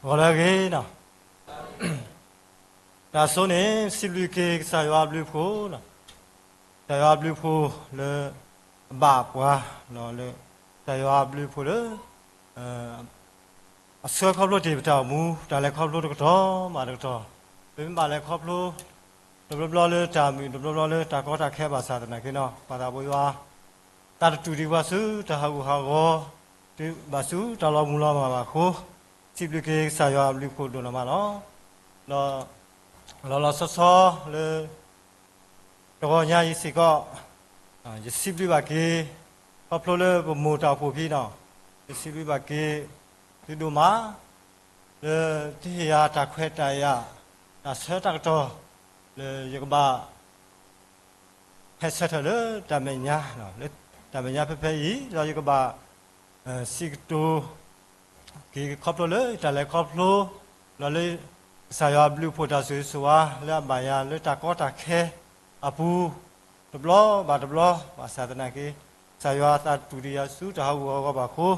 ဂီၤလၢအဂ့ၤန့ၣ်, တၢ်ဆိန့ၣ် စံးဘျုးက့ၤကစၢ်ယွၤအဘျုးအဖှိၣ်, ကစၢ်ယွၤအဘျုးအဖှိၣ်လၢ အဘၣ်ပှၤ, လၢ ကစၢ်ယွၤအဘျုးအဖှိၣ်လၢ အဆှၢခီဖျိတ့ၢ်ပတၢ်အိၣ်မူ တၢ်လဲၤခီဖျိတကတီၢ်ဘၣ်တကတီၢ်, ပမ့ၢ်ဘၣ်လဲၤခီဖျိ တဘျီဘျီလၢတၢ်မုာ် တဘျီဘျီလၢတၢ်ကီတၢ်ခဲဘၣ်ဆၣ်သနာ်က့န့ၣ် ပၢ်သးဖိယွၤ သးတတူၢ်ဒံးပှၤဆူတၢ်ဟးဂူာ်ဟးဂီၤ, တုၤဘၣ်ဆူတၢ်လီၤမုၢ်လီၤမၢ်ဘၣ်အဃိ, စံးဘျုးက့ၤကစၢ်ယွၤအဘျုးအဖှိၣ်ဒိၣ်နီၢ်မးလီၤ. ဒီး လီၤလီၤဆီဆီလၢ တဂီၤညါအံၤစ့ၢ်ကီး, ယစံးဘျုးဘၣ်က့ၤ ခီဖျိလၢပမိၢ်တၢ်အိၣ်ဖှိၣ်ခံန့ၣ်, ယစံးဘျုးဘၣ်က့ၤ သုဒိၣ်မး လၢသုဟ့ၣ်ယၤတၢ်ခွဲးတၢ်ယာ် တၢ်ဆၢတၢ်ကတီၢ် လၢယကဘၣ် ဟဲဆၢထၢၣ်လၢတၢ်မဲာ်ညါ, လၢတၢ်မဲာ်ညါဖဲဖဲအံၤ ဒီးယကဘၣ် စံးကတိၤ က့ၤခီဖျိလၢတၢ်လဲၤခီဖျိ, ဒီးလၢ ကစၢ်ယွၤအဘျုးအဖှိၣ်တၢ်ဆိၣ်ဂ့ၤဆိၣ်ဝါ လၢအဘၣ်ယၤလၢတၢ်ကီတၢ်ခဲအပူၤ တဘျီဘၣ်တဘျီ ဘၣ်ဆၣ်သနာ်က့ ကစၢ်ယွၤသးတူၢ်ဒံးယၤဆူတၢ်ဟးဂူာ်ဟးဂီၤဘၣ်အဃိ,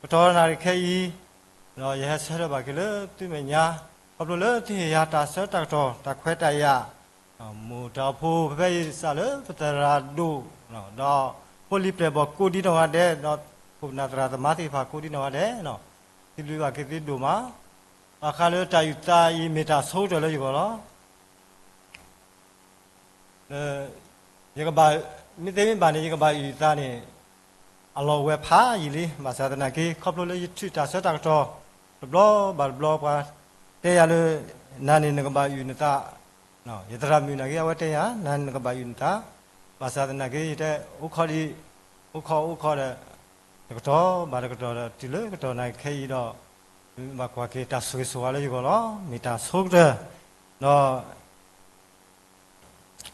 ကတီၢ်နၣ်ရံၣ်ခဲအံၤ ဒီးယဟဲဆၢထၢၣ်ဘၣ်က့ၤလၢသုမဲာ်ညါ, ခီဖျိလၢသုဟ့ၣ်ယၤတၢ်ဆၢတၢ်ကတီၢ် တၢ်ခွဲးတၢ်ယာ်, မိၢ်တၢ်အိၣ်ဖှိၣ်ဖဲဖဲအံၤစးလၢပသရၣ်ဒိၣ်, ဒီးဖိလံၤပျဲၢ်ဘီၣ်ကိးဒံနီၢ်ဂၤဒဲး, ဒီးခိၣ်နၢ်သရၣ်သမါသ့ၣ်တဖၣ်ကိးဒံနီၢ်ဂၤဒဲး, စံးဘျုးဘၣ်က့ၤသုဒိၣ်မး, ဘၣ်ဃးလၢတၢ်အုၣ်သးအံၤမ့ၢ်တၢ်ဆိကတၢၢ်လၢယဂီၢ်လီၤ. ယကဘၣ်, မ့ၢ်သ့မ့ၢ်ဘၣ်န့ၣ် ယကဘၣ်အုၣ်သးန့ၣ် အလီၢ်ဝဲဖးယံာ်လံ, ဘၣ်ဆၣ်သနာ်က့ ခီဖျိလၢယထုးတၢ်ဆၢတၢ်ကတီၢ် တဘျီဘၣ်တဘျီ ပှၤတဲယၤလၢ နၤန့ၣ်နကဘၣ်အုၣ်နသး, ယသရၣ်မုၣ်နာ်က့ အဝဲတဲယၤ နၤန့ၣ်နကဘၣ်အုၣ်နသး, ဘၣ်ဆၣ်သနာ်က့ ယတဲအိၣ်ခိးဒံး, အိၣ်ခိးအိၣ်ခိးဒီး တကတီၢ်ဘၣ်တကတီၢ်ဒီး တုၤလၢကတီၢ်နၣ်ရံၣ်ခဲအံၤဒီး မ့ၢ်ဘၣ်ကွၢ်က့ၤတၢ်ဆိၣ်ဂ့ၤဆိၣ်ဝါလၢယဂီၢ်လီၤ. မ့ၢ်တၢ်ဆိကတၢၢ်,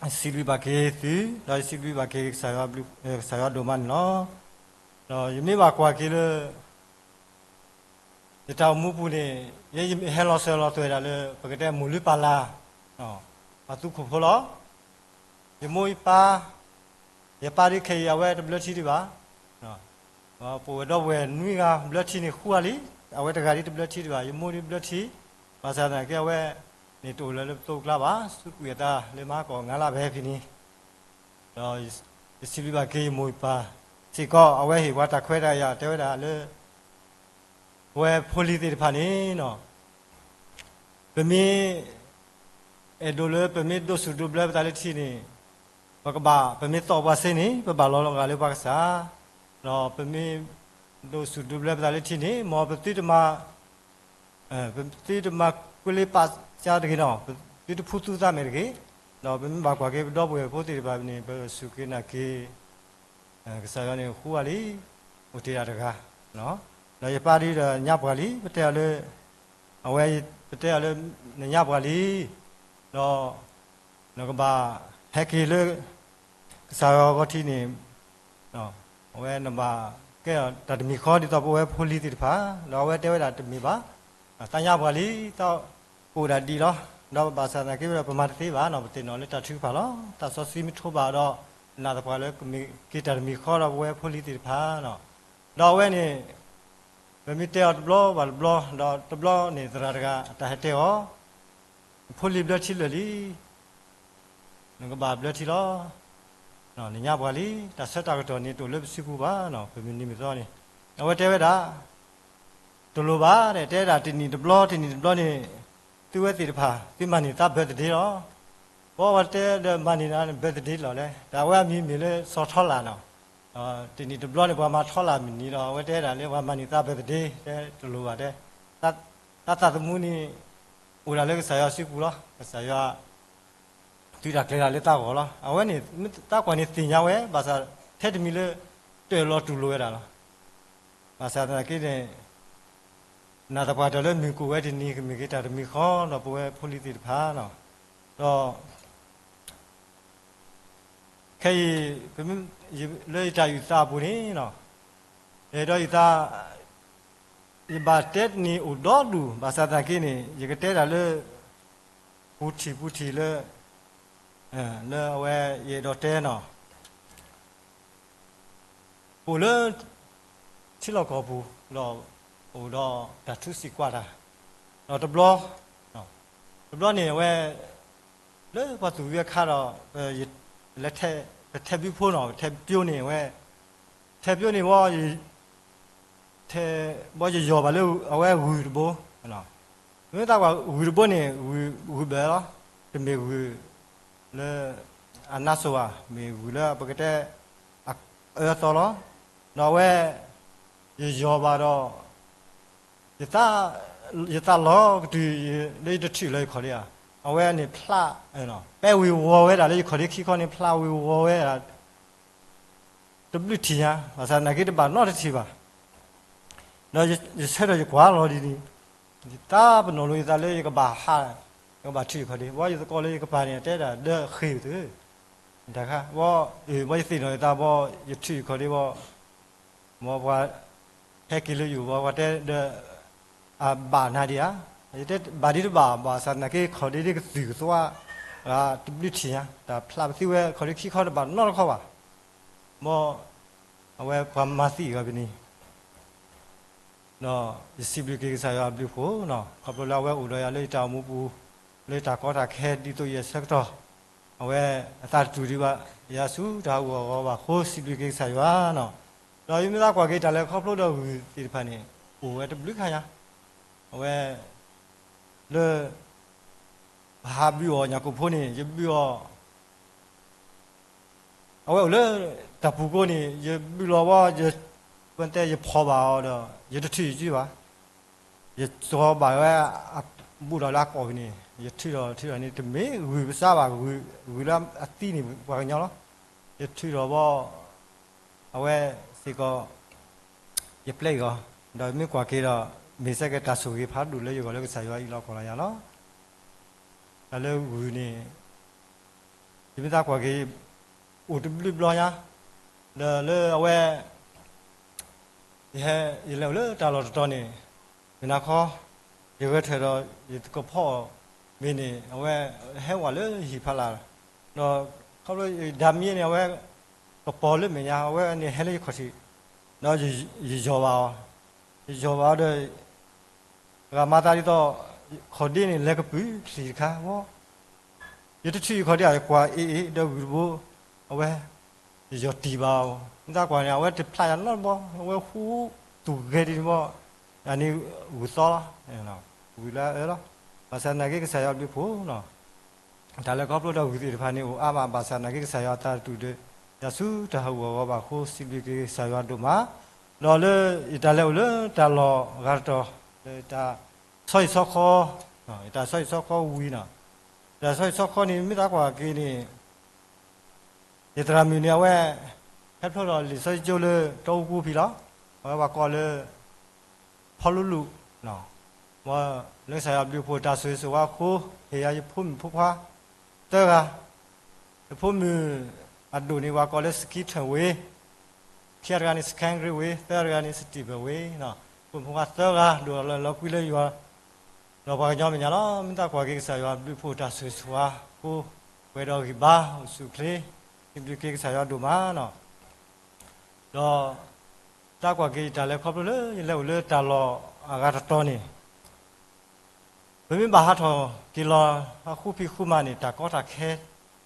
ဒီး စံးဘျုးဘၣ်က့ၤသု, ဒီးယစံးဘျုးဘၣ်က့ၤကစၢ်ယွၤဒိၣ်မးန့ၣ်လီၤ. ဒီးယမ့ၢ်ဘၣ်ကွၢ်က့ၤလၢ ယတၢ်အိၣ်မူပူၤန့ၣ် ယဟဲလီၤစၢၤလီၤသွဲၣ်ဒၣ်လၢ ပကတဲမိၢ်လုၢ်ပၢ်လၢ် ပှၤသူခိၣ်ဖိလီၤ. ယမိၢ်ယပၢ်, ယပၢ်ဒ်ခဲအံၤ အဝဲတဘျၢထံဒံးဘၣ်. ပဝဲဒီပုၢ်ဝဲၢ်နွံဂၤဘျၢထံန့ၣ်ဃုဂၤလံ, အဝဲတဂၤဒ်တဘျၢထံဒံးဘၣ်. ယမိၢ်ဒ်ဘျၢထံ, ဘၣ်ဆၣ်သနာ်က့ အဝဲန့ၣ်တအိၣ်လၢၤလၢပသိးပကျါဘၣ်, စူးကွံာ်အသးလၢမဟါကီၢ် ငါးလပိုင်းဖဲန့ၣ် ဒီးယစံးဘျုးဘၣ်က့ၤယမိၢ်ယပၢ် စ့ၢ်ကီး အဝဲဟ့ၣ်ပှၤတၢ်ခွဲးတၢ်ယာ် တဲဝဲဒၣ်လၢ ပဝဲဖိလံၤသ့ၣ်တဖၣ်န့ၣ် ပမ့ၢ် အဲၣ်ဒိးလၢပမ့ၢ်ဒိးစူၣ်ဒိးဘျၢပသးလၢထံန့ၣ် ပကဘၣ် ပမ့ၢ်သီၣ်ပှၤစ့န့ၣ် ပဘၣ်လီၤဂာ်လၢပှၤကစၢ်, ဒီးပမ့ၢ် ဒိးစူၣ်ဒိးဘျၢပသးလၢထံန့ၣ် မ်ပသုတမၤ ပသုတမၤကွ့လ့ပာ်စၢ်တဂ့ၤနီၤ, ပသုတဖူသူသးမဲာ်တဂ့ၤ, ဒီးပမ့ၢ်ဘၣ်ကွၢ်က့ၤပဒီပုၢ်ဝဲၢ်ဖိသ့ၣ်တဖၣ်န့ၣ် ပစူၢ်က့ၤနာ်က့ၤ ကစၢ်ယွၤန့ၣ်ဃုဂၤလံ, အိၣ်တ့ၢ်တၢ်တဂၤ, ဒီးယပၢ်ဒ်ဒီးညါပှၤလံ, ပတဲအီၤလၢ အဝဲ ပတဲအီၤလၢ နညါပှၤလံ, ဒီး နကဘၣ်ဟဲက့ၤလၢ ကစၢ်ယွၤဂီၤထံးန့ၣ် အဝဲနဘၣ်ကဲအီၤတၢ်တမံၤဃီဒ်သိးပဝဲဖိလံၤသ့ၣ်တဖၣ်, ဒီးအဝဲတဲဝဲဒၣ်တမ့ၢ်ဘၣ်, သးညါပှၤလံ, သးကအိၣ်ဒၣ်ဒ်လီၤ, ဒီးဘၣ်ဆၣ်သနာ်က့ဒီး ပမၤတသ့ဘၣ်နီၤ, ပသ့ၣ်နီၣ်လၢတၢ်ထုကဖၣ်လီၤ, သးစီဆှံမ့ၢ်ထိးဘၣ်ဒီး နာ်သပှၢ်လၢကမ့ၢ်က့ၤတၢ်တမံၤဃီဒီးပဝဲဖိလံၤသ့ၣ်တဖၣ်နီၤ, ဒီးအဝဲန့ၣ် ပမ့ၢ်တဲအီၤတဘျီဘၣ်တဘျီ ဒီးတဘျီန့ၣ်သရၣ်တဂၤ တၢ်ဟဲတဲအီၤ ဖိလံၤဘျၢထံလၢာ်လံ, နကဘၣ်ဘျၢထံလီၤ, နညါပှၤလံ, တၢ်ဆၢတၢ်ကတီၢ်န့ၣ်တအိၣ်လၢပစုပူၤဘၣ်နီၤ, ပမုၢ်နံၤမုၢ်သီန့ၣ်, အဝဲတဲဝဲဒၣ် တလိၣ်ဘၣ်ဒီး တဲဒၣ်တနံၣ်တဘျီ တနံၣ်တဘျီန့ၣ် သုဝဲသ့ၣ်တဖၣ် သုမၤန့ၢ်သး birthday လီၤ, ဘီဝဲတဲဒီးမၤန့ၢ်နၤ birthday လီၤလဲၣ်, တၢ်အဝဲအမံၤမ့ၢ်လၢစီၤထီလာ်နီၤ, တနံၣ်တဘျီန့ၣ် ပှၤမၤထီလာ်မုၢ်နံၤဒီး အဝဲတဲဒၣ်လၢပှၤမၤန့ၢ်သး birthday တဲတလိၣ်ဘၣ်တဲ, တၢ်သးသမူန့ၣ် အိၣ်ဒၣ်လၢကစၢ်ယွၤစုပူၤလီၤ, ကစၢ်ယွၤ တုၤတၢ်ကျဲၤတၢ်လၢသးဂီၢ်လီၤ, အဝဲန့ၣ် တၢ်ကွၢ်န့ၣ်သ့ၣ်ညါဝဲ ဘၣ်ဆၣ်ထဲတမံၤလၢ တၢၢ်လီၤတူၢ်လိာ်ဝဲဒၣ်လီၤ, ဘၣ်ဆၣ်သနာ်က့န့ၣ် နာ်သပှၢ်တၢၢ်လၢမုၢ်ကအိၣ်ဝဲတနံၤ ကမ့ၢ်က့ၤတၢ်တမံၤဃီဒီးပဝဲဖိလံၤသ့ၣ်တဖၣ်နီၤ, ဒီး ခဲအံၤ လၢယတၢ်အုၣ်သးအပူၤန့ၣ် ယအဲၣ်ဒိးအုၣ်သး ယဘၣ်တဲတနံၤအိၣ်ဒီဒူၣ် ဘၣ်ဆၣ်သနာ်က့န့ၣ် ယကတဲဒၣ်လၢ ပူထံၣ်ပူထံၣ်လၢ လၢအဝဲယအဲၣ်ဒိးတဲနီၤ ပအိၣ်လၢ ထံလီၢ်ကီၢ်ပူၤ ဒီးအိၣ်ဒီးတၢ်ထူစံးကွၢ်တၢ်, ဒီးတဘျီ, တဘျီန့ၣ်အဝဲ, လၢပှၤသူၣ်ဝံအခါဒီး, ပ, ပထဲဘုဖိနီၤ, ပထဲပၠိန့ၣ်အဝဲ, ထဲပၠိန့ၣ်ဘီ, ထဲ, ဘီယယီၤဘၣ်လၢအဝဲဂုၢ်တဘိ, မ့ၢ်သးပှၤဂုၢ်တဘိန့ၣ်, ဂုၢ်ဘၢလီၤ, တမ့ၢ်ဂုၢ်လၢအနါစိၤဘၣ်, မ့ၢ်ဂုၢ်လၢပကတဲအအၢအသီလီၤ. ဒီးအဝဲ, ယယီၤဘၣ်ဒီး, ယသးလီၤကတုၤလၢယတထုးလီၤယခီၣ်ဒ့ဧါ, အဝဲန့ၣ်ဖျး, ပဲဝ့ၤဝီၤဝဲဒၣ်လၢယခီၣ်ဒ့ခံခီန့ၣ် ဖျးဝ့ၤဝီၤဝဲဒၣ် တဘျုးထံၣ်ညါ, ဘၣ်ဆၣ်သနာ်က့တဘၣ်နီတထံၣ်ဘၣ်. ဒီးယဆၢထၢၣ်ယကွၢ်လီၤဒ်န့ၣ်, ယသးပနီၣ်လိယသးလၢယကဘၣ်ဟး, ယကဘၣ်ထုးယခီၣ်ဒ့, ဘီယသကိးလၢယကပၤန့ၣ် အတဲဒၣ်ဒီးဃ့ၢ်သု, တခါဘီ, ဘီယသ့ၣ်နီၣ်ယသးဘီ, ယထုးယခီၣ်ဒ့ဘီ, မ်ပှၤဟဲက့ၤလၢယအိၣ်ဘီ ပှၤတဲဒီး, အဘၣ်နၤဒံးဧါ, ယတဲဘၣ်ဒံးတဘၣ်, ဘၣ်ဆၣ်သနာ်က့ခီၣ်ဒ့ဒ်ကသူၣ်ကသွါ, တဘျုးထံၣ်ညါ, တၢ်ဖျးပသံဝဲခီၣ်ဒ့ခံခီတဘၣ်နီတခီဘၣ်. မ်အဝဲပှၤမၤသံအဂီၢ်ဖဲန့ၣ်, ဒီးယစံးဘျုးက့ၤကစၢ်ယွၤအဘျုးအဖှိၣ်, ခီဖျိလၢအဝဲအိၣ်ဒီးယၤလၢယတၢ်အိၣ်မူပူၤ, လၢယတၢ်ကီတၢ်ခဲဒ်သိးယဆၢကတီၢ်, အဝဲအသးတတူၢ်ဒံးဘၣ်, ယၤဆူတၢ်ဟးဂူာ်ဟးဂီၤဘၣ်အဃိ စံးဘျုးက့ၤကစၢ်ယွၤနီၤ. ဒီးယမ့ၢ်သးကွၢ်က့ၤတၢ်လဲၤခီဖျိဒီးဂုၢ်သ့ၣ်တဖၣ်န့ၣ်, အိၣ်ဝဲတဘျုးခါညါ, အဝဲ လၢ ပဟးဘုးအီၣ်ညၣ်ကိၣ်ဖိန့ၣ် ယဘုးအီၣ်, အဝဲအိၣ်လၢတၢ်ပူၤကိးန့ၣ် ယဘုးလီၤဝဲ, ပတဲယဖီၣ်ဘၣ်အီၤဒီး ယတထုးယစုဘၣ်, ယကၠီၤဘၣ်ဝဲအဘူးဒီးလၢအကိာ်ဖဲန့ၣ် ယထုးဒီးထုးဒီးန့ၣ် တမ့ၢ်ဂုၢ်ပစါဘၣ်, ဂုၢ်လၢအသံန့ၣ် ပှၤကညီလီၤ. ယထုးဒီးဘီ အဝဲစ့ၢ်ကီး ယပျဲအီၤ, ဒီးမ့ၢ်ကွၢ်က့ၤဒီး မ့ၢ်စ့ၢ်ကီးတၢ်ဆိၣ်ဂ့ၤဖးဒိၣ်လၢယဂီၢ်လၢကစၢ်ယွၤအံးလီၤကွၢ်လီၤယၤလီၤ. တၢ်လၢဂုၢ်န့ၣ် ယမ့ၢ်သးကွၢ်က့ၤ အိၣ်တဘျုးဘျီညါ, ဒီးလၢအဝဲ ယဟဲ ယလဲၤအိၣ်လၢတၢ်လီၢ်တတီၤန့ၣ် မုၢ်နၤခီ ယဂဲၤထၢၣ်ဒီးယသကိးဖီအီၤမ့ၤန့ၣ် အဝဲဟဲဝဲလၢယဟံၣ်ဖီလာ်, ဒီးခီဖျိယဒၤမံန့ၣ် အဝဲကပီၤလၢမဲာ်ညါ အဝဲန့ၣ်ဟဲလၢယခီၣ်ထံး, ဒီးယယီၤဘၣ်အီၤ, ယယီၤဘၣ်အီၤဒီး ဂၤမၤသးဒ်သိး ခီၣ်ဒ့န့ၣ် လဲၤကပုာ်ချံတခါဝဲ ယတထုးယခီၣ်ဒ့ဧါ, ယကွၢ်အ့ၣ်အ့ၣ်ဒီးဂုၢ်တဘိ, အဝဲ ယယီၤတံၢ်ဘၣ်အီၤ, မ့ၢ်သးကွၢ်န့ၣ် အဝဲတဖျးယၤနီတဘျီ, အဝဲဟူသူၣ်ဂဲၤဒ်န့ၣ်ဘၣ်, အန့ၣ်ဂုၢ်သီလီၤ, ဂုၢ်လၢအအၢလီၤ. ဘၣ်ဆၣ်သနာ်က့ကစၢ်ယွၤဘျုးဖှိၣ်နီၤ, တၢ်လဲၤခီဖျိဒီးဂုၢ်သ့ၣ်တဖၣ်န့ၣ် အိၣ်အါမး, ဘၣ်ဆၣ်သနာ်က့ကစၢ်ယွၤအသးတတူၢ်ဒီး ယၤဆူတၢ်ဟးဂူာ်ဟးဂီၤဘၣ်အဃိ စံးဘျုးက့ၤကစၢ်ယွၤဒိၣ်မး, ဒီးလၢယတၢ်လဲၤအိၣ်လၢတၢ်လီၢ်အဂၤတတီၤ, လၢတၢ်ဆီဟံၣ်ဆီဃီ, တၢ်ဆီဟံၣ်ဆီဃီဝံၤနီၤ, တၢ်ဆီဟံၣ်ဆီဃီန့ၣ် မ့ၢ်သးကွၢ်က့ၤန့ၣ် ယသရၣ်မုၣ်န့ၣ် အဝဲ ဟဲဖျိဒီးလံာ်စီဆှံကၠိလၢတီအူပူၤဖံးလီၤ. အဝဲပှၤကိးလၢ ဖီလူလူ, မ်လၢကစၢ်ယွၤဘျုးဖှိၣ်တၢ်ဆိၣ်ဂ့ၤဆိၣ်ဝါအဃိ ဟ့ၣ်ယၤယဖိမုၣ်ဖိခွါ သၢဂၤ, ယဖိမုၣ်အဒိၣ်န့ၣ် ပှၤကိးလၢ စကံထၢၣ်ဝ့ ခံဂၤတဂၤန့ၣ် စကဲဂ့ၤဝ့, သၢဂၤတဂၤန့ၣ် စတံၢ်ဘၢၣ်ဝ့, ဖိမုၣ်ဖိခွါသၢဂၤ ဒိၣ်လီၤလီၤကွံလၢယွၤ ဒီးပှၤကညီမဲာ်ညါလီၤ. မ့ၢ်သးကွၢ်က့ၤကစၢ်ယွၤဘျုးဖှိၣ်တၢ်ဆိၣ်ဂ့ၤဆိၣ်ဝါအဃိ ပှဲၤဒီးဂံၢ်ဘါအိၣ်ဆူၣ်အိၣ်ချ့, စံးဘျုးက့ၤကစၢ်ယွၤဒိၣ်မးနီၤ. ဒီး သးကွၢ်က့ၤတၢ်လဲၤခီဖျိလၢယလဲၤအိၣ်လၢတၢ်လီၢ်အဂၤတတီၤန့ၣ် ပမ့ၢ်ဘၣ်ဟးထီၣ်က့ၤလီၤ ဟးဃူဖံးဃူမၤန့ၣ် တၢ်ကီတၢ်ခဲ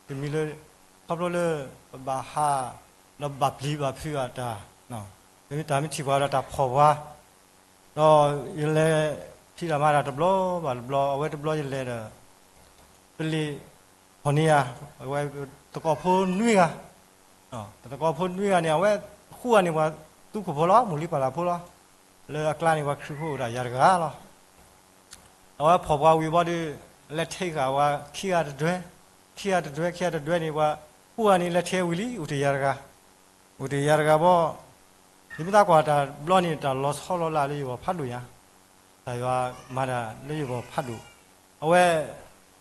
တမံၤလၢ ခီဖျိလၢ ပဘၣ်ဟး ဒီးဘၣ်ပျံၤဘၣ်ဖုးအတၢ်, ပမ့ၢ်တၢ်မ့ၢ်ထံၣ်ပှၤဒီးတၢ်ဖီၣ်ပှၤ, ဒီးယလဲၤဖံးတၢ်မၤတၢ်တဘျီဘၣ်တဘျီ, အဝဲတဘျီယလဲၤဒီး ပလ့ၤဖီၣ်န့ၢ်ယၤ, အဝဲသကိးဖိနွံဂၤ, ပသကိးဖိနွံဂၤန့ၣ် အဝဲဃုဂၤန့ၣ် ပှၤသူခိၣ်ဖိလီၤ, မိၢ်လံပၢ်လၢ်ဖိလီၤ, လၢအကျါန့ၣ် ပှၤခရံာ်ဖိအိၣ်ဒၣ်ယၤတဂၤလီၤ. အဝဲဖီၣ်ပှၤဝံၤဘီဒီး လဲၤထဲဃာ်ဝဲခံဂၤတဒွဲ, ခံဂၤတဒွဲ, ခံဂၤတဒွဲန့ၣ် ပှၤဃုဂၤန့ၣ် လဲၤထဲဝံၤလံ အိၣ်တ့ၢ်ယၤတဂၤ, အိၣ်တ့ၢ်ယၤတဂၤဘီ, ယမ့ၢ်သးကွၢ်တၢ်တဘျီန့ၣ် တၢ်လီၤဆီလီၤလးလၢယဂီၢ်ဖးဒိၣ်ညါ, တၢ်ယွၤမၤတၢ်လၢယဂီၢ်ဖးဒိၣ်, အဝဲ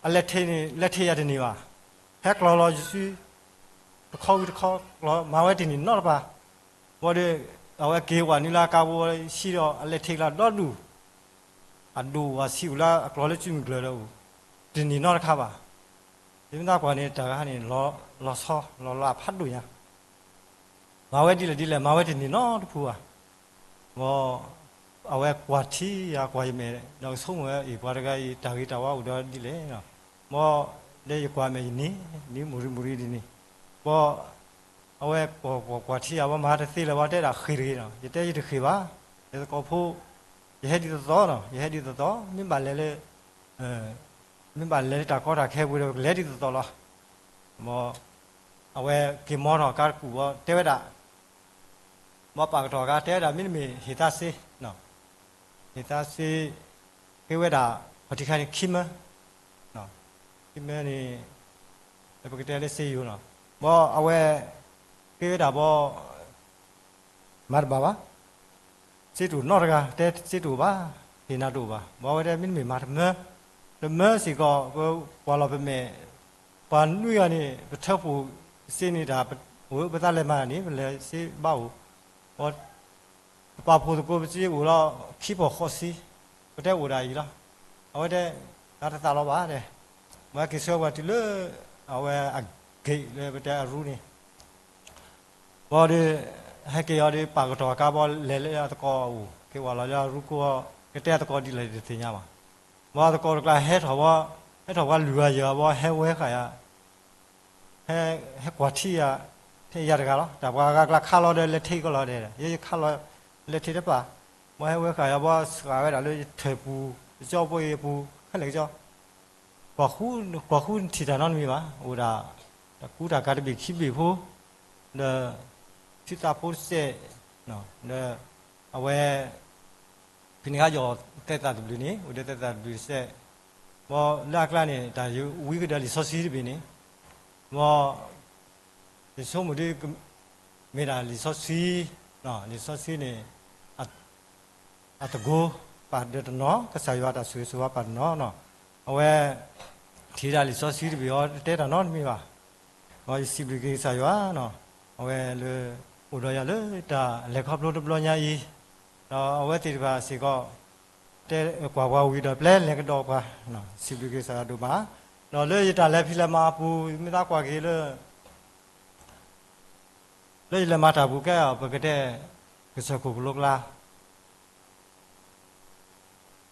အလဲၤထဲန့ၣ် လဲၤထဲယၤတန့ၢ်ဘၣ်, ဟဲကျီၤလီၤယစု တခီဝံၤတခီကျီၤ မၤဝဲတန့ၢ်နီတပၤ, ဘီဒီး အဝဲက့ၤဝဲနုာ်လၢအကါဘိဆံဒီး အလဲၤထဲကျါဒီဒူၣ်, အဒိၣ်ဝဲဆံးအိၣ်လၢအကျီၤလၢစုမုၢ်ကျၢၤဒီးအိၣ်, တန့ၢ်နီတခါဘၣ်. ယမ့ၢ်သးကွၢ်န့ၣ် တၢ်ဂၤန့ၣ် လီၤဆီလီၤလးဖးဒိၣ်ညါ, မၤဝဲဒ်လဲၣ်ဒ်လဲၣ် မၤဝဲတန့ၢ်နီတဖုဘၣ်, ဘီ အဝဲကွၢ်ထံယၤကွၢ်ယမဲာ် ဒီးကဆိကမိၣ်ဝဲအံၤ ပှၤတဂၤအံၤ တၢ်ဂ့ၤတၢ်ဝါအိၣ်ဒီးဒ်လဲၣ်နီၤ, ဘီဒီးယကွၢ်မဲာ်ယန့ၢ် ဒ်မုၢ်ရံမုၢ်ရံဒ်န့ၣ်, ဘီ အဝဲကွၢ်ကွၢ်ကွၢ်ထံယၤ ဘီမၤတသ့လၢၤ ဘီတဲဒၣ်ဃ့ၢ်တဂ့ၤနီၤ, ယတဲယတဃ့ၢ်ဘၣ်, ယသကိးဖိ ယဟဲဒ်သိးသိးနီၤ, ယဟဲဒ်သိးသိး မ့ၢ်ဘၣ်လဲၤလၢ မ့ၢ်ဘၣ်လဲၤလၢတၢ်ကီတၢ်ခဲပူၤဒီး ကလဲၤဒ်သိးသိးလီၤ. ဘီ အဝဲက့ၤမီထီၣ်ကါတကူာ်ဘီ တဲဝဲဒၣ် ဘီပာ်ကတီၤကါတဲဝဲဒၣ် မ့တမ့ၢ်ဟ့ၣ်သါစ့, ဟ့ၣ်သါစ့ ဃ့ဝဲဒၣ် ပှၤထံခါန့ၣ် ခံမၢ, ခံမၢန့ၣ် ပကတဲလၢစ့ယိၤနီၤ, ဘီအဝဲ ဃ့ဝဲဒၣ်ဘီ မၤတဘၣ်ဘၣ်, စ့တအိၣ်နီတဂၤ, တဲစ့တအိၣ်ဘၣ်, ဟ့ၣ်နၤတအိၣ်ဘၣ်, ဘီဝဲတဲမ့တမ့ၢ်မၤတမၢ, တမၢစ့ၢ်ကီး ပကွၢ်လီၤပမဲာ် ပှၤနွံဂၤန့ၣ် ပထၢဖှိၣ်စ့န့ၣ်တၢ် ပသးလဲၤမၤန့ၣ် ပလဲၤစ့ဘၣ်အိၣ်, ပပာ်ဖှိၣ်သကိးပစ့အိၣ်လီၤ ခံဖီၣ်ဃိးဆံ, ပတဲအိၣ်ဒၣ်အံၤလီၤ, အဝဲတဲ တၢ်တသးလီၤဘၣ်တဲ, ပှၤက့ၤဆှၢပှၤတုၤလၢ အဝဲအဂ့ၢ်လၢပတဲအရူန့ၣ် ဘီဒီး ဟဲက့ၤအီၤဒီး ပာ်ကတီၤကါဘီ လဲၤလၢအသကိးအအိၣ် က့ၤဝဲလီၤလၢအရူကိၢ် ကတဲအသကိးဒ်လဲၣ်တသ့ၣ်ညါဘၣ်. ဘီအသကိးတကျါဟဲထီၣ်ဝဲ ဟဲထီၣ်ဝဲလွံၢ်ဂၤယဲၢ်ဂၤဘီ ဟဲဝဲဃာ်ယၤ ဟဲကွၢ်ထံယၤ ထဲယၤတဂၤလီၤ. တၢ်ပှၤဂၤကျါခးလီၤဒီးလဲၤထ့ကီးလီၤဒီး ယဲယခးလီၤလဲၤထ့တပာ်, ဘီဟဲဝဲဃာ်ယၤဘီ စှၤဝဲဒၣ်လၢယထၢၣ်ပူၤ ယကၠီဖိအံၤအပူၤ ခဲလၢာ်ကၠီ ကွၢ်ဃုနထံၣ်တၢ်နီတမံၤဘၣ်, အိၣ်ဒၣ် တၢ်ကူတၢ်ကၤတဘ့ၣ်ခံဘ့ၣ်ဖိ, ဒီး ထံသးဖိတစဲး, ဒီး အဝဲ ဖံန့ၣ်ခါယီၤသဲသးတဘျုးန့ၣ် အိၣ်ဒီးသဲသးတဘျုးတစဲး, ဘီလၢအကျါန့ၣ် တၢ်ယဝံကဒီးလံာ်စီဆှံတဘ့ၣ်န့ၣ်, ဘီ ယဆိကမိၣ်ဒ် မ့ၢ်ဒၣ်လံာ်စီဆှံ, လံာ်စီဆှံန့ၣ် အတကိးပာ်ဒီးတနီၤ ကစၢ်ယွၤတၢ်ဆိၣ်ဂ့ၤဆိၣ်ဝါပာ်တနီၤနီၤ, အဝဲ ထံၣ်ဒၣ်လံာ်စီဆှံတဘ့ၣ်အီၤ တတဲတၢ်နီတမံၤဘၣ်, ဒီးယစံးဘျုးက့ၤကစၢ်ယွၤနီၤ, အဝဲလၢ အိၣ်ဒီးယၤလၢတၢ်လဲၤခီဖျိတဘျီညါအံၤ, ဒီးအဝဲသ့ၣ်တဖၣ်စ့ၢ်ကီး တဲကွၢ်ပှၤဝံၤဒီးပျဲလဲၤကဒီးပှၤ, စံးဘျုးက့ၤကစၢ်ယွၤဒိၣ်မး, ဒီးလၢယတၢ်လဲၤဖံးလဲၤမၤအပူၤ မ့ၢ်သးကွၢ်က့ၤလၢ လၢယလဲၤမၤတၢ်ပူၤကဲအီၤ ပကတဲ ကစၢၢ်ခိၣ်ကလိကျါ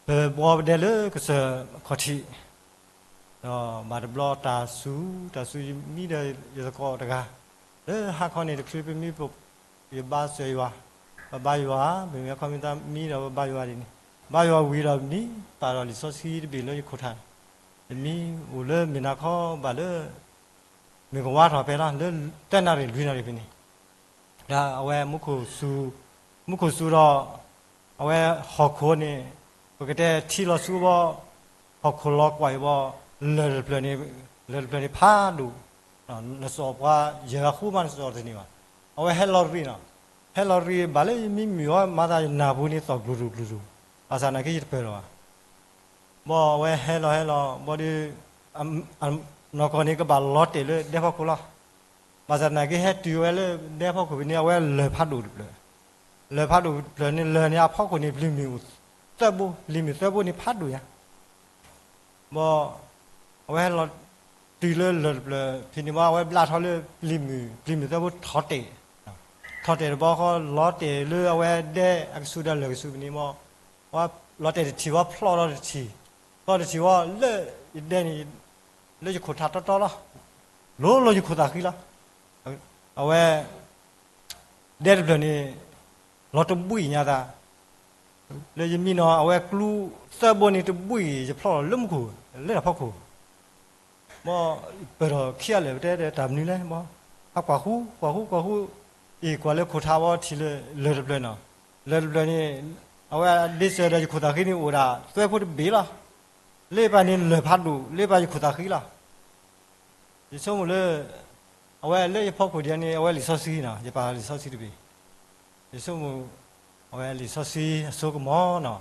ပဘှီပဒဲလၢကစၢၢ်ခီၣ်ထံး, ဒီးဘၣ်တဘျီတၢ်စူၤ, တၢ်စူၤယမံဒီးယသကိးတဂၤ, လၢဟါခီန့ၣ်တချုးပမံ ယဘါစၢၤယွၤ, ပဘါယွၤ, ပမ့ၢ်အခီပညီမံဒီးပဘါယွၤဒ်န့ၣ်, ဘါယွၤဝံၤဒီးမံ ပာ်ဒီးလံာ်စီဆှံတဘ့ၣ်လၢယခိၣ်ထး, ယမံအိၣ်လၢမုၢ်နၤခီဘၣ်လၢ မုၢ်ကဝါထီၣ်ဖဲလီၤ လၢတနၣ်ရံၣ်လွံၢ်နၣ်ရံၣ်ဖဲန့ၣ်, ဒီးအဝဲမူခိၣ်စူၤ, မူခိၣ်စူၤဒီး အဝဲဟီၣ်ခိၣ်န့ၣ် ပကတဲထံလီၤဆူဘီ, ဟီၣ်ခိၣ်လီၤကွၢ်အံၤဘီ, လၢၢ်တဖျၢၣ်န့ၣ်, လၢၢ်တဖျၢၣ်န့ၣ်ဖးဒိၣ်, နစီၤပှၤယဲၢ်ဂၤဃူမးနစီၤတန့ၢ်ဘၣ်, အဝဲဟဲလီၤရံၣ်နီၤ, ဟဲလီၤရံၣ်ဘၣ်လၢယမံမုာ်အီၤ မၤသးယနၢ်ပူၤန့ၣ်သီၣ်ကျူၤကျူၤကျူၤကျူၤ, ဘၣ်ဆၣ်နာ်က့ယတပၢၢ်လီၤဘၣ် ဘီအဝဲဟဲလီၤဟဲလီၤ ဘီဒီး နီၢ်ကီၢ်န့ၣ်ကဘၣ်လီၤတဲာ်လၢဒဲဖီခိၣ်လီၤ. ဘၣ်ဆၣ်သနာ်က့ဟဲတုၤဝဲလၢဒဲဖီခိၣ်ဖဲန့ၣ် အဝဲလၢၢ်ဖးဒိၣ်တဖျၢၣ်, လၢၢ်ဖးဒိၣ်တဖျၢၣ်န့ၣ် လၢၢ်န့ၣ်အဖီခိၣ်န့ၣ် ပျံၤမုၢ်အိၣ်သၢဘိ, ပျံၤမုၢ်သၢဘိန့ၣ်ဖးဒိၣ်ညါ ဘီ အဝဲဟဲလီၤတုၤလၢလၢၢ်တဖျၢၣ်ဖဲန့ၣ်ဘီ အဝဲဘျးထီၣ်လၢပျံၤမုၢ်, ပျံၤမုၢ်သၢဘိထီၣ်တဲာ်, ထီၣ်တဲာ်တဘီဃီ လီၤတဲာ်လၢအဝဲဒဲအကဆူးဒီးလၢၢ်ကဆူးဖဲန့ၣ်ဘီ, အဝဲလီၤတဲာ်တထံၣ်ဘီ ဖျီၣ်ဒီးတထံၣ်, ဖျီၣ်တထံၣ်ဘီ လၢယဒဲန့ၣ် လၢယခိၣ်ထးတီတီလီၤ, လိၤလိၤယခိၣ်သးဃံလီၤ. အဝဲ ဒဲတဖျၢၣ်န့ၣ် လီၤတဘှံးညါသး, လၢယမံနီၤ အဝဲကျူသၢဘိန့ၣ်တဘှံး ယဖျီၣ်လီၤလၢမူခိၣ် လၢတၢ်ဖီခိၣ်, ဘီ ပၢၢ်ထီၣ်ခံဂၤလၢာ် ပတဲတၢ်မနုၤလဲၣ်ဘီ, အကွၢ်ဃူ ကွၢ်ဃူ ကွၢ်ဃူ, အံၤကွၢ်လၢခိၣ်ထးဘီထံၣ်လၢလၢၢ်တဖျၢၣ်နီၤ, လၢၢ်တဖျၢၣ်န့ၣ် အဝဲဒ့စၢၤဒီးယခိၣ်သးဃံန့ၣ်အိၣ်ဒၣ် သွဲဖိတဘ့ၣ်လီၤ. လၢပၢ်န့ၣ်လၢၢ်ဖးဒိၣ် လၢပၢ်ယခိၣ်သးဃံလီၤ. ယဆိကမိၣ်လၢ အဝဲလၢယဖီခိၣ်ဒ်န့ၣ် အဝဲလံာ်စီဆှံနီၤ ယပာ်လံာ်စီဆှံတဘ့ၣ်, ယဆိကမိၣ် အဝဲလံာ်စီဆှံအစိကမီၤနီၤ,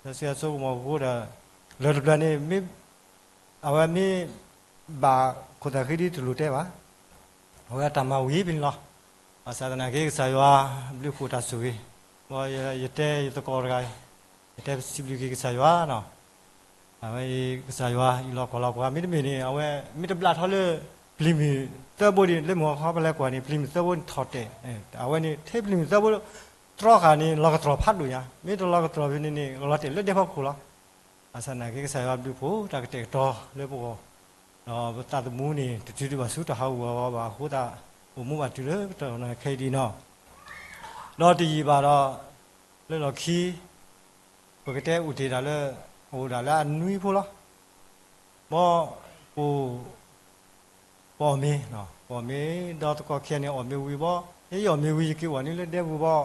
လံာ်စီဆှံအစိကမီၤအဃိဒီး လၢၢ်တဖျၢၣ်န့ၣ် မ့ၢ် အဝဲမ့ၢ် ဘၣ်ခိၣ်သးဃံဒ်တလိၣ်တဲဘၣ်, အဝဲတၢ်မၤဝံၤဖဲန့ၣ်လီၤ. ဘၣ်ဆၣ်သနာ်က့ကစၢ်ယွၤ ဘျုးဖှိၣ်တၢ်ဆိၣ်ဂ့ၤ, ဘီယတဲယသကိးတဂၤ, ယတဲစံးဘျုးက့ၤကစၢ်ယွၤနီၤ အဝဲအံၤကစၢ်ယွၤအံးလီၤကွၢ်လီၤပှၤ မ့တမ့ၢ်န့ၣ် အဝဲမ့ၢ်တဘျးထီၣ်လၢ ပျံၤမုၢ်သၢဘိဒ် လၢမုၢ်ဟီခီပလဲကွၢ်န့ၣ် ပျံၤမုၢ်သၢဘိန့ၣ်ထီၣ်တဲာ်, အဝဲန့ၣ်ထဲပျံၤမုၢ်သၢဘိ တြီဃာ်န့ၣ် လီၤကတြီၤဖးဒိၣ်ညါ, မ့ၢ်တလီၤကတြီၤဖဲန့ၣ်န့ၣ် လီၤတဲာ်လၢဒဲဖီခိၣ်လီၤ. ဘၣ်ဆၣ်သနာ်က့ ကစၢ်ယွၤဘျုးဖှိၣ်တၢ်ကတဲာ်ကတီၤလၢပဂီၢ်, ဒီးပသးသမူန့ၣ် တတုၤဒံးဘၣ်ဆူတၢ်ဟးဂူာ်ဟးဂီၤဘၣ်အဃိသတး အိၣ်မူဘၣ်တုၤလၢပတၢ်နာ်ခဲအံၤဒ်နီၣ်. ဒီးတယံာ်ဘၣ်ဒီး လၢလီၢ်ခံ ပကတဲအိၣ်တ့ၢ်တၢ်လၢ အအိၣ်ဒၣ်လၢအနွံဖိလီၤ. ဘီ ပအိၣ် ပအီၣ်မ့ၤ, ပအီၣ်မ့ၤ ဒီးသကိးခံဂၤန့ၣ်အီၣ်မ့ၤဝံၤဘီ, ယဲယအီၣ်မ့ၤဝံၤ ယက့ၤအိၣ်န့ၣ်လၢဒဲပူၤဘီ,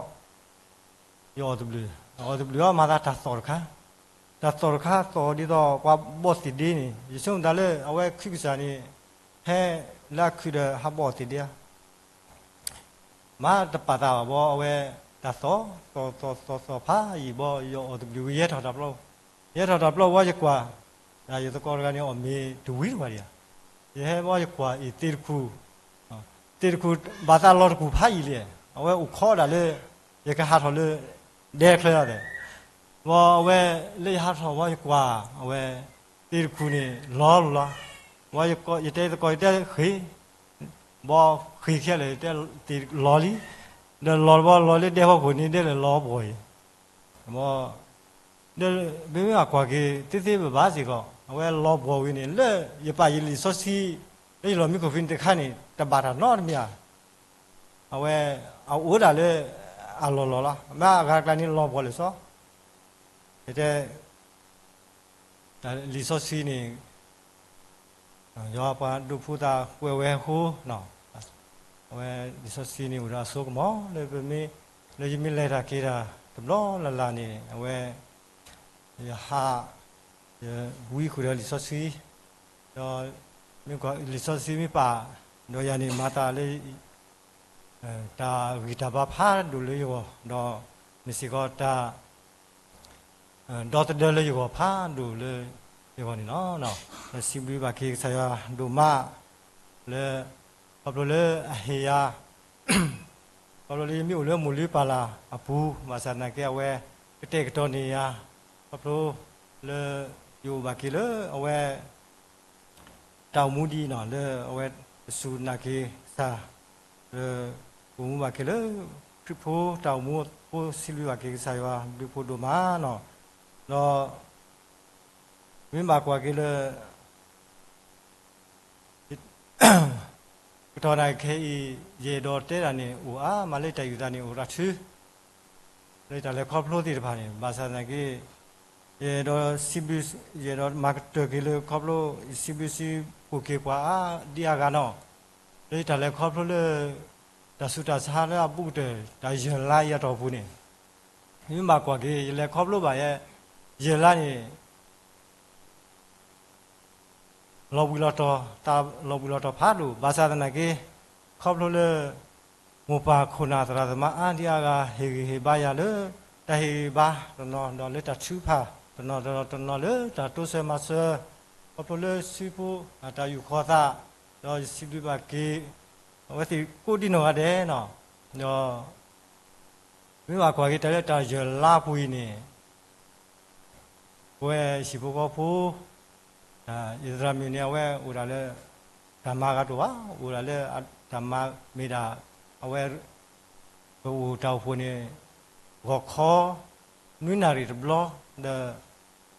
ယအီၣ်တဘျုး, အီၣ်တဘျုးအီၤ မၤသးတၢ်သီၣ်တခါ, တၢ်သီၣ်တခါ သီၣ်ဒ်သိးပှၤဘီၣ်သ့ၣ်ဒ့န့ၣ်, ယဆိကမိၣ်သးလၢအဝဲခုကစၢ်န့ၣ် ဟဲလၢအခုဒီးဟးဘီၣ်သ့ၣ်ဒ့ဧါ မၤတပာ်သးဘၣ်ဘီ အဝဲတၢ်သီၣ် သီၣ်သီၣ်သီၣ်သီၣ်ဖးယံာ်ဘီ ယအီၣ်တဘျုးဝံၤ ယဲထီၣ်တၢ်ပျီ, ယဟဲထီၣ်တၢ်ပျီဝံၤ ယကွၢ် ယသကိးတဂၤန့ၣ် အီၣ်မ့ၤတဝံၤတဝၤဒံးဧါ, ယဟဲဘီယကွၢ်အံၤသ့ၣ်တခူၣ်, သ့ၣ်တခူၣ် ဘၣ်သးလီၤတကူၣ်ဖးယံာ်လံ, အဝဲအိၣ်ခိးဒၣ်လၢ ယကဟးထီၣ်လၢ ဒဲချၢယၤသ့ၣ်, ဘီအဝဲလၢယဟးထီၣ်ဘီယကွၢ် အဝဲ သ့ၣ်တခူၣ်န့ၣ် လီၤလိၤလီၤ, ဘီယတဲသကိး ယတဲဃ့ၢ် ဘီဃ့ၢ်ခဲလၢာ် ယတဲသ့ၣ်လီၤလံ, ဒီးလီၤတဘီလီၤလၢဒဲဖီခိၣ်န့ၣ် ဒဲလၢလီၤပှီၢ်အံၤ, ဘီ ဒီးမ့မ့ၢ်ဘၣ်ကွၢ်က့ၤ သ့သ့ဘၣ်ဘၣ်စ့ၢ်ကီး အဝဲလီၤပှီၢ်ဝံၤန့ၣ် လၢယပာ်ယလံာ်စီဆှံ လၢယလီၢ်မံခိၣ်ဖံန့ၣ်တခါန့ၣ် တဘၣ်တၢ်နီတမံၤဧါ, အဝဲ အအိၣ်ဒၣ်လၢ အလီၢ်လီၢ်လီၤ, မ့ၢ်အဂၤတကျါန့ၣ်လီၤပှီၢ်လၢာ်စီ, ယတဲ လံာ်စီဆှံန့ၣ် ယွၤပှၤဒိးဖှူသးကွဲးဝဲအဃိ, အဝဲလံာ်စီဆှံန့ၣ်အိၣ်ဒီးအစိကမီၤလၢပမ့ၢ် လၢယမ့ၢ်လဲၤတၢ်က့ၤတၢ်တဘျီလၢ်လၢ်န့ၣ် အဝဲ ယဟး ယဝံဃုာ်ဒီးလံာ်စီဆှံ, ဒီးမ့ၢ်ကွၢ်လံာ်စီဆှံမ့ၢ်ပာ် ဒီးယၤန့ၣ်မၤသးလၢ တၢ်ဂံၢ်တၢ်ဘါဖးဒိၣ်လၢယဂီၢ်, ဒီးမ့ၢ်စ့ၢ်ကီးတၢ် ဒီသဒၢလၢယဂီၢ်ဖးဒိၣ်လၢယဂီၢ်န့ၣ်လီၤ. ဒီးစံးဘျုးဘၣ်က့ၤကစၢ်ယွၤဒိၣ်မးလၢ ခီဖျိလၢအဟ့ၣ်ယၤ ခီဖျိလၢယမ့ၢ်အိၣ်လၢမိၢ်လုၢ်ပၢ်လၢ်အပူၤ ဘၣ်ဆၣ်သနာ်က့အဝဲ ကတဲာ်ကတီၤန့ၢ်ယၤ ခီဖျိလၢယအိၣ်ဘၣ်က့ၤလၢအဝဲ တၢ်အိၣ်မူဒ်အံၤနီၤ လၢအဝဲတစူၢ်နာ်က့ၤကစၢ် လၢ ကအိၣ်မူဘၣ်က့ၤလၢ ခရံာ်ဖိတၢ်အိၣ်မူအဃိ စံးဘျုးဘၣ်က့ၤကစၢ်ယွၤ ဘျုးဖှိၣ်ဒိၣ်မးနီၤ. ဒီး မ့ၢ်ဘၣ်ကွၢ်က့ၤလၢ ကတီၢ်နၢ်ခဲအံၤ ယအဲၣ်ဒိးတဲဒၣ်န့ၣ် အိၣ်အါမးလၢတၢ်ယူၢ်သးန့ၣ် အိၣ်တၢ်ထု လၢတၢ်လဲၤခီဖျိသ့ၣ်တဖၣ်န့ၣ် ဘၣ်ဆၣ်သနာ်က့ ယအဲၣ်ဒိးစံးဘျုး ယအဲၣ်ဒိးမၤကတၢၢ်က့ၤလၢခီဖျိ ယစံးဘျုးစံးဖှိၣ်က့ၤပှၤအါဒံအါဂၤနီၤ လၢယတၢ်လဲၤခီဖျိလၢ တၢ်ဆူးတၢ်ဆါလၢအဘူးကတၢၢ် တၢ်ယဲၢ်လါအံၤအတီၢ်ပူၤန့ၣ် မ့ၢ်ဘၣ်ကွၢ်က့ၤ ယလဲၤခီဖျိဘၣ်ယဲ ယဲၢ်လါန့ၣ် လီၤဘှံးလီၤတီၤ တၢ်လီၤဘှံးလီၤတီၤဖးဒိၣ် ဘၣ်ဆၣ်သနာ်က့ ခီဖျိလၢ မိၢ်ပၢ်ခိၣ်နၢ်သရၣ်သမါအါဒံအါဂၤ ဟ့ၣ်ဂံၢ်ဟ့ၣ်ဘါယၤလၢ တၢ်ဟ့ၣ်ဂံၢ်ဘါတနီၤ ဒီးလၢတၢ်ထုကဖၣ်တနီၤ ဒီးတနီၤလၢတၢ်တိစၢၤမၤစၢၤ ခီဖျိလၢစုဖိအတၢ်ယူၢ်ဃီၤသး ဒီးယစံးဘျုးဘၣ်က့ၤ အဝဲသ့ၣ်ကိးဒံနီၢ်ဂၤဒဲးနီၤ ဒီး မ့ၢ်ဘၣ်ကွၢ်က့ၤတၢ်လၢတၢ်ယဲၢ်လါပူၤအံၤန့ၣ် ပဝဲဟံၣ်ဖိဃီဖိ ယသရၣ်မုၣ်န့ၣ် အဝဲအိၣ်ဒၣ်လၢ တၢ်မၤဂၤတအိၣ်ဘၣ် အိၣ်ဒၣ်လၢတၢ်မၤမ့ၢ်ဒၣ် အဝဲ ပအိၣ်တၢ်အိၣ်ဖှိၣ်န့ၣ် ဂီၤခီ နွံနၣ်ရံၣ်တဘျီ ဒီး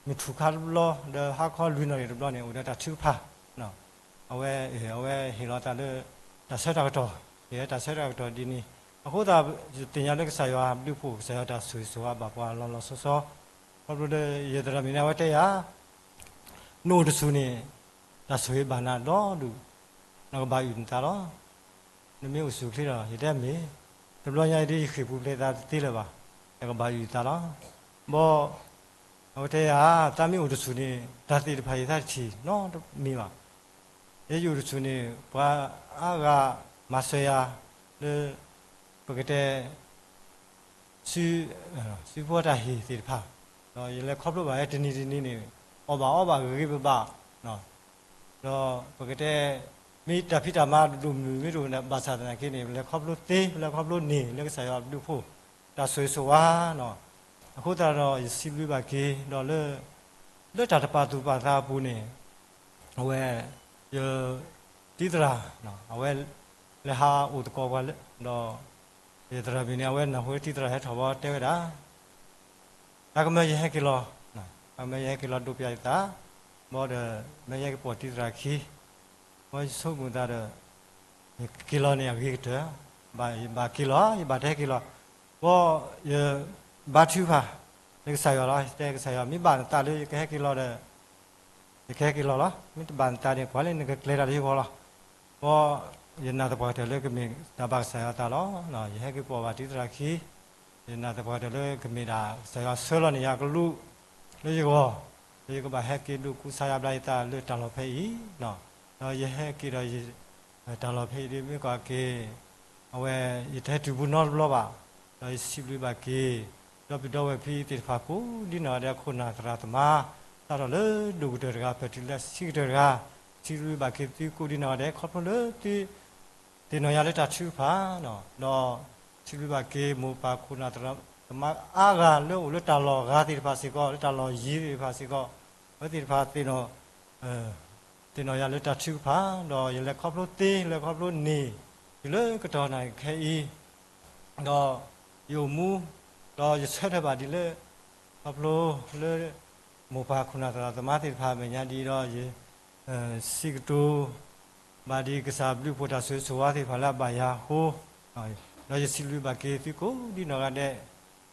မုၢ်ထူၣ်ခါတဘျီ ဒီးဟါခီလွံၢ်နၣ်ရံၣ်တဘျီန့ၣ် အိၣ်ဒီးတၢ်ထုကဖၣ် အဝဲ အဝဲဟ့ၣ်လီၤသးလၢ တၢ်ဆၢတၢ်ကတီၢ် ဟ့ၣ်လီၤတၢ်ဆၢတၢ်ကတီၢ်ဒ်န့ၣ် အဃိသတး ယသ့ၣ်ညါလၢကစၢ်ယွၤဘျုးဖှိၣ် ကစၢ်ယွၤတၢ်ဆိၣ်ဂ့ၤဆိၣ်ဝါဘၣ်ပှၤလီၤလီၤဆီဆီ ခီဖျိလၢယသရၣ်မုၣ်န့ၣ် အဝဲတဲယၤ နအိၣ်တဆူၣ်န့ၣ် တၢ်ဆိၣ်ဂ့ၤဘၣ်နၤဒီဒူၣ် နကဘၣ်ယုာ်နသးလီၤ. နမ့ၢ်အိၣ်ဆူၣ်ချ့ဒီး ယတဲမ့ၢ် တဘျီညါအံၤဒ်ယဃ့ၢ်ပူၤဖျဲးသးတသ့လၢၤဘၣ် ယကဘၣ်ယုာ်ယသးလီၤ. ဘီ အဝဲတဲယၤ သးမ့ၢ်အိၣ်တဆူၣ်န့ၣ် တၢ်သ့ၣ်တဖၣ်ယသးတထံၣ်နီတမံၤဘၣ်. ယဲယအိၣ်တဆူၣ်န့ၣ် ပှၤအါဂၤမၤစၢၤယၤ လၢ ပကတဲ စု စုဖိတၢ်ဟ့ၣ်သ့ၣ်တဖၣ် ဒီးယလဲၤခီဖျိဘၣ်ဝဲတနံၤတနံၤန့ၣ် အီၣ်ဘၣ်အီဘၣ်ဂ့ၤဂ့ၤဘၣ်ဘၣ် ဒီးပကတဲ မ့ၢ်တၢ်ဖံးတၢ်မၤဒိၣ်မုၢ်မ့ၢ်တအိၣ်ဘၣ်ဆၣ်သနာ်က့န့ၣ် ပလဲၤခီဖျိသ့ ပလဲၤခီဖျိန့ၢ်လၢကစၢ်ယွၤအဘျုးအဖှိၣ် တၢ်ဆိၣ်ဂ့ၤဆိၣ်ဝါနီၤ အဃိသတးဒီး ယစံးဘျုးဘၣ်က့ၤဒီးလၢ လၢတၢ်တပာ်သူၣ်ပာ်သးအပူၤန့ၣ် အဝဲ ယ တံၤသရၣ် အဝဲ လဲၤဟးအိၣ်သကိးပှၤလၢ ဒီး ယသရၣ်မုၣ်န့ၣ် အဝဲနၢ်ဟူတံၤသရၣ်ဟဲထီၣ်ဘီတဲဝဲဒၣ်, တၢ်ကမၢယဟဲက့ၤလီၤ, တၢ်ကမၢယဟဲက့ၤလီၤဒိးပၠးယသး, ဘီဒီး မၢယဟဲက့ၤပိာ်တံၤသရၣ်ခံ, ဘီယဆိကမိၣ်သးဒီး ယက့ၤလီၤန့ၣ်အဂ့ၤကတၢၢ်, ဘၣ်ယဘၣ်က့ၤလီၤ ယဘၣ်တဟဲက့ၤလီၤ, ဘီယဘါထုကဖၣ် လၢကစၢ်ယွၤလီၤ, ယတဲကစၢ်ယွၤ မ့ၢ်ဘၣ်နသးလၢယကဟဲက့ၤလီၤဒီး ယကဟဲက့ၤလီၤလီၤ, မ့ၢ်တဘၣ်နသးန့ၣ် ကွၢ်လၢနကကျဲၤတၢ်လၢယဂီၢ်လီၤ, ဘီယနာ်သပှၢ်ကတၢၢ်လၢကမ့ၢ်တၢ်ဘၣ်ကစၢ်ယွၤအသးလီၤ, ယဟဲက့ၤပိာ်ဘၣ်တံၤသရၣ်ခံ ယနာ်သပှၢ်ကတၢၢ်လၢကမ့ၢ်ဒၣ် ကစၢ်ယွၤဆှၢလီၤန့ၢ်ယၤကလူး လၢယဂီၢ်, လၢယကဘၣ်ဟဲက့ၤဒိးကူစါယါဘျါယသးလၢတၢ်လီၢ်ဖဲအံၤ, ဒီးယဟဲက့ၤဒီး တၢ်လီၢ်ဖဲအံၤဒ်မ့ၢ်ကွၢ်က့ၤ, အဝဲ ယတဟဲတုၤဘူးနီတဘျီဘၣ်, ဒီးယစံးဘျုးဘၣ်က့ၤ ဒီပုၢ်ဒီဝဲၢ်ဖံသ့ၣ်တဖၣ်ကိးဒ်နီၢ်ဂၤဒဲး ခိၣ်နၢ်သရၣ်သမါ စးထီၣ်လၢဒိၣ်ကတၢၢ်တဂၤ ဖၢၣ်တုၤလၢဆံးကတၢၢ်တဂၤ, စံးဘျုးဘၣ်က့ၤသုကိးဒ်နီၢ်ဂၤဒဲး ခီဖျိလၢသု သ့ၣ်နီၣ်ယၤလၢတၢ်ထုကဖၣ်, ဒီးစံးဘျုးဘၣ်က့ၤမိၢ်ပၢ်ခိၣ်နၢ်သရၣ်သမါအါဂၤလၢအိၣ်လၢတၢ်လီၢ်ဂၤသ့ၣ်တဖၣ်စ့ၢ်ကီး လၢတၢ်လီၢ်ယံၤသ့ၣ်တဖၣ်စ့ၢ်ကီး, အဝဲသ့ၣ်တဖၣ် သ့ၣ်နီၣ်ယၤလၢတၢ်ထုကဖၣ်, ဒီးယလဲၤခီဖျိသ့ လဲၤခီဖျိန့ၢ် တုၤလၢကတီၢ်နၣ်ရံၣ်ခဲအံၤ, ဒီးယအိၣ်မူ, ဒီးယဆၢထၢၣ်ဘၣ်ဒ်လၢ ခီဖျိလၢ မိၢ်ပၢ်ခိၣ်နၢ်သရၣ်သမါသ့ၣ်တဖၣ်အမဲာ်ညါဒ်ဒီး ယစံးကတိၤ ဘၣ်ဒ်ကစၢ်ဘျုးဖှိၣ်တၢ်ဆိၣ်ဂ့ၤဆိၣ်ဝါသ့ၣ်တဖၣ်လၢအဘၣ်ယၤအဃိ, ဒီးယစံးဘျုးဘၣ်က့ၤသုကိးဒ်နီၢ်ဂၤဒဲး,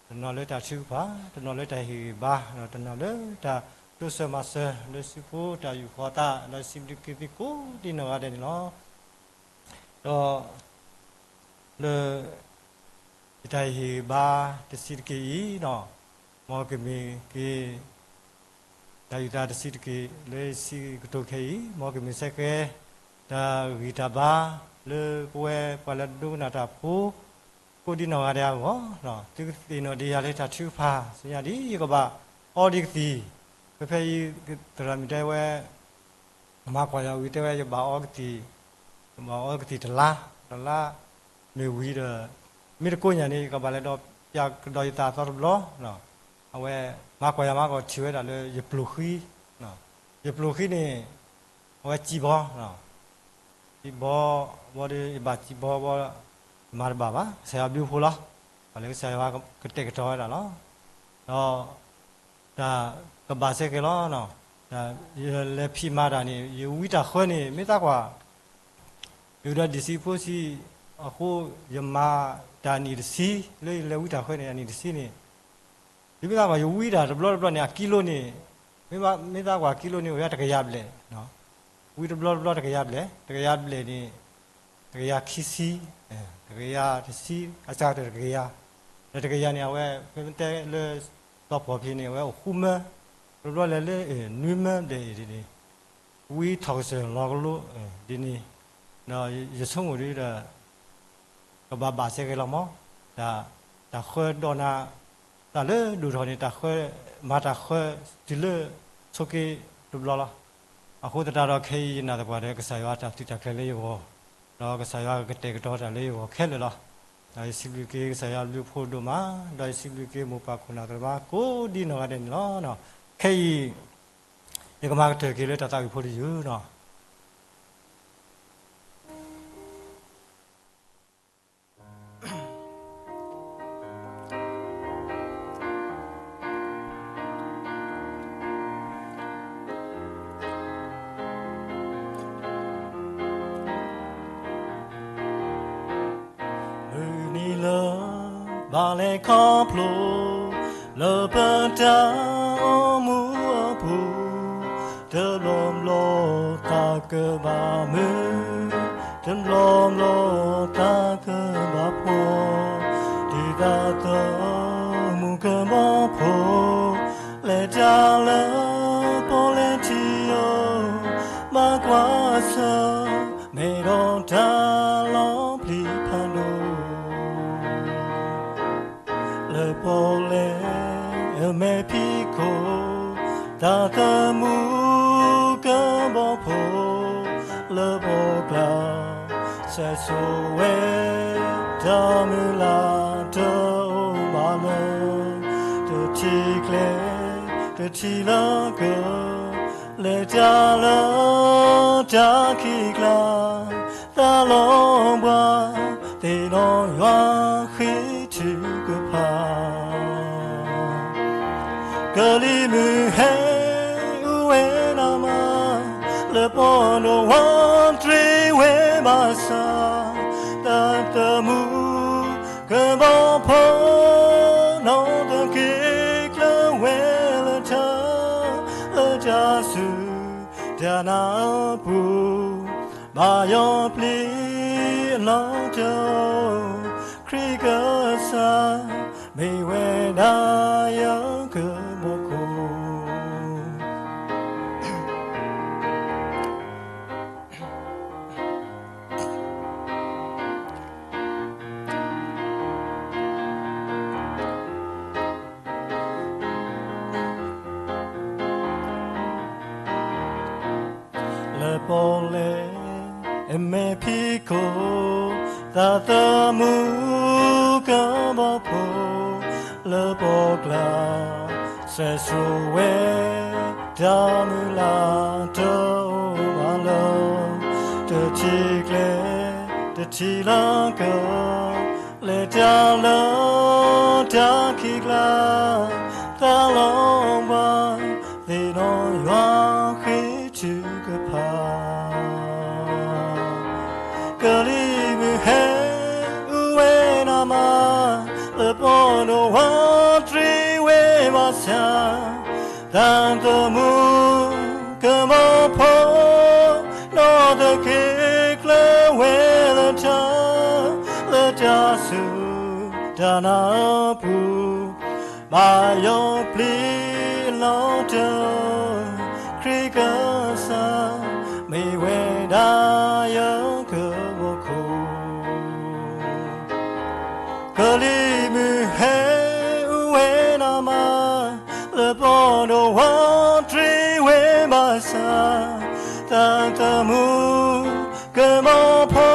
တနီၤလၢတၢ်ထုကဖၣ်, တနီၤလၢတၢ်ဟ့ၣ်ဂံၢ်ဘါ, ဒီးတနီၤလၢတၢ်တိစၢၤမၤစၢၤ လၢစုဖိတၢ်ယူၢ်ဃီသး, ဒီးယစံးဘျုးက့ၤသုကိးဒ်နီၢ်ဂၤဒဲးန့ၣ်လီၤ. ဒီး လၢ ယတၢ်ဟ့ၣ်ဂံၢ်ဘါတဆံးတက့ၢ်အံၤ, မ်ကမ့ၢ်က့ၤ တၢ်ယူၢ်သးတဆံးတက့ၢ် လၢယစံးကတိၤခဲအံၤ, မ်ကမ့ၢ်ဆဲးဃဲ တၢ်ဂံၢ်တၢ်ဘါ လၢပဝဲပှၤလၢဒိကနၣ်တၢ်ဖိ ကိးဒ်နီၢ်ဂၤဒဲးအဂီၢ်, သုကသ့ၣ်နီၣ်ဒံးယၤလၢတၢ်ထုကဖၣ် ဆူညါဒ်ယကဘၣ်အီဒံးကသံၣ်, ဖဲဖဲအံၤ သရၣ်မုၣ်တဲဝဲ မၤကွၢ်ယၤဝံၤတဲဝဲ ယဘၣ်အီကသံၣ်, ယဘၣ်အီကသံၣ်တလါ, တလါမ့ၢ်ဝံၤဒီး မ့ၢ်တကိးညါန့ၣ် ယကဘၣ်လဲၤဒီးပျၢ်ကဒီးယသးအသီတဘျီ, အဝဲ မၤကွၢ်ယၤမၤကီးထံၣ်ဝဲဒၣ်လၢယပျိၢ်ဃံ, ယပျိၢ်ဃံန့ၣ် အဝဲစံးဘီ, စံးဘီ, ဘီဒီးယဘၣ်စံးဘီဘီ, ယမၤတဘၣ်ဘၣ် ကစၢ်ယွၤဘျုးဖှိၣ်လီၤ, ပှၤလၢကစၢ်ယွၤကတဲာ်ကတီၤဝဲဒၣ်လီၤ, ဒီး တၢ်ကဘၣ်စဲကဲလီၤ, ယလဲၤဖံးမၤတၢ်န့ၣ် ယဝံတၢ်ဃၢန့ၣ် မ့ၢ်သးကွၢ် ယဝံဒီးဒံၣ်စံဖိဆံး, အဃိ ယမၤတၢ်နံၣ်တဆံ, လၢယလဲၤဝံတၢ်ဃၢန့ၣ် အနံၣ်တဆံန့ၣ်, ယမ့ၢ်သးကွၢ်ယဝံတၢ်တဘျီတဘျီန့ၣ် အကံလိန့ၣ်, မ့ၢ်သးကွၢ်ကံလိန့ၣ် အိၣ်ဝဲတကယၤဘျဲၣ်, ဝံတဘျီတဘျီတကယၤဘျဲၣ်, တကယၤဘျဲၣ်န့ၣ် တကယၤခံဆံ, တကယၤတဆံ, အစှၤကတၢၢ်တကယၤ, ဒီးတကယၤန့ၣ် အဝဲ ဖဲမ့ၢ်တဲလၢ သီဖီၣ်ဖံန့ၣ် အဝဲအိၣ်ဃုမၢ, တဘျီလဲၤလၢ နွံမၢဘျဲၣ်အံၤန့ၣ် ဝံထီၣ်ကစၢၢ်လီၤကလိဒ်န့ၣ်, ဒီးယဆိကမိၣ်ဒ်ဒီး ကဘၣ်ဘၣ်စဲကဲလီၤမး, တၢ်ဃၢဒီးနၤ, တၢ်လၢဒိၣ်ထီၣ်န့ၣ် တၢ်ဃၢ, မၤတၢ်ဃၢတုၤလၢဆိးက့တဘျီလီၤ. အဃိသတးဒီးခဲအံၤယနာ်သပှၢ်ဒီး ကစၢ်ယွၤတၢ်သုးတၢ်ကျဲၤလၢယဂီၢ်, ဒီးကစၢ်ယွၤကကတဲာ်ကတီၤတၢ်လၢယဂီၢ်ခဲလၢာ်လီၤ. ဒီးယစံးဘျုးက့ၤကစၢ်ယွၤဘျုးဖှိၣ်ဒိၣ်မး, ဒီးယစံးဘျုးက့ၤမိၢ်ပၢ်ခိၣ်နၢ်သရၣ်သမါကိးဒ်နီၢ်ဂၤဒဲးန့ၣ်လီၤ. ခဲအံၤ ယကမၤကတၢၢ်က့ၤလၢတၢ်သးဝံၣ်ဖိတယုၢ်လီၤ. မုၢ်နံၤလၢ ဘၣ်လဲၤခီဖျိ လၢပတၢ်အိၣ်မူအပူၤ, တဘျီဘျီသးကဘၣ်မုာ်, တဘျီဘျီသးကဘၣ်ဖှီၣ်, ဒ်သိးသးမူကဘီဖိ လဲၤတၢ်လၢပီၣ်လဲၣ်ထံဧိၤ, ဘၣ်ကွၢ်ဆၢၣ် မ့ၢ်ဒီးတၢ်လီၤပျံၤဖးဒိၣ် လၢပီၣ်လဲၣ်အမဲာ်ဖံးခိၣ်, သးသမူကဘီဖိ လၢပီၣ်ကျါ ဆဲးဆိဝဲ တၢ်မုၢ်လၢ်တအိၣ်ဘၣ်လၢၤ, တထံၣ်ကျဲ တထံၣ်လၢက, လဲၤတၢ်လၢတၢ်ခံးကျါ, သးလီၤဘှါ သ့ၣ်နီၣ်ယွၤဃ့ ကလံၤမုၢ်ဟဲအူဝဲနၤမး, လၢပီၢ်ဒိၣ်ဝီတရံးဝဲဘၣ်ဆၣ်, တၢ်သမူကဘီဖိ နီၢ်သက့ၤကျၢၤဝဲလၢထၢ, လၢတၢ်စူၢ်တၢ်နာ်အပူၤ ဘၣ်ယိးပျံၤအလီၢ်တအိၣ်, ခရံာ်ကစၢ် မ့ၢ်ဝဲဒၣ်ယကဘီခိၣ်. လၢပီၣ်လဲၣ်အမဲာ်ဖံးခိၣ်, သးသမူကဘီဖိ, လၢပီၣ်ကျါ စဲးစိာ်ဝဲ တၢ်မုၢ်လၢ်တအိၣ်ဘၣ်လၢ တထံၣ်ကျဲ တထံၣ်လၢက လဲၤတၢ်လၢတၢ်ခံးကျါ, သးလီၤဘှါ သ့ၣ်နီၣ်ယွၤဃ့ထုကဖၣ်. ကလံၤမုၢ်ဟဲအူဝဲနၤမး, လၢပီၢ်ဒိၣ်ဝီတရံးဝဲဘၣ်ဆၣ်, သးသမူကဘီဖိ နီၢ်သက့ၤကျၢၤဝဲလၢထၢ, လၢတၢ်စူၢ်တၢ်နာ်အပူၤ ဘၣ်ယိးပျံၤအလီၢ်တအိၣ်, ခရံာ်ကစၢ် မ့ၢ်ဝဲဒၣ်ယကဘီခိၣ်. ကလံၤမုၢ်ဟဲအူဝဲနၤမး, လၢပီၢ်ဒိၣ်ဝီတရံးဝဲဘၣ်ဆၣ်, သးသမူကဘီဖိ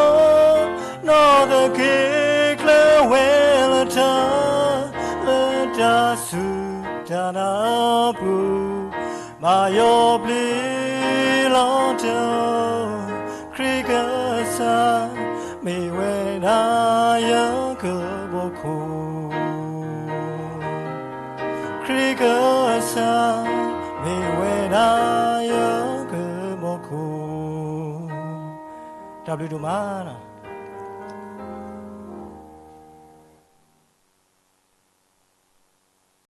နီၢ်သက့ၤကျၢၤဝဲလၢထၢ, လၢတၢ်စူၢ်တၢ်နာ်အပူၤ ဘၣ်ယိးပျံၤလီၤတအိၣ်, ခရံာ်ကစၢ် မ့ၢ်ဝဲဒၣ်ယကဘီခိၣ်. ခရံာ်ကစၢ် မ့ၢ်ဝဲဒၣ်ယကဘီခိၣ်. တၢ်ဘျုးဒိၣ်မး.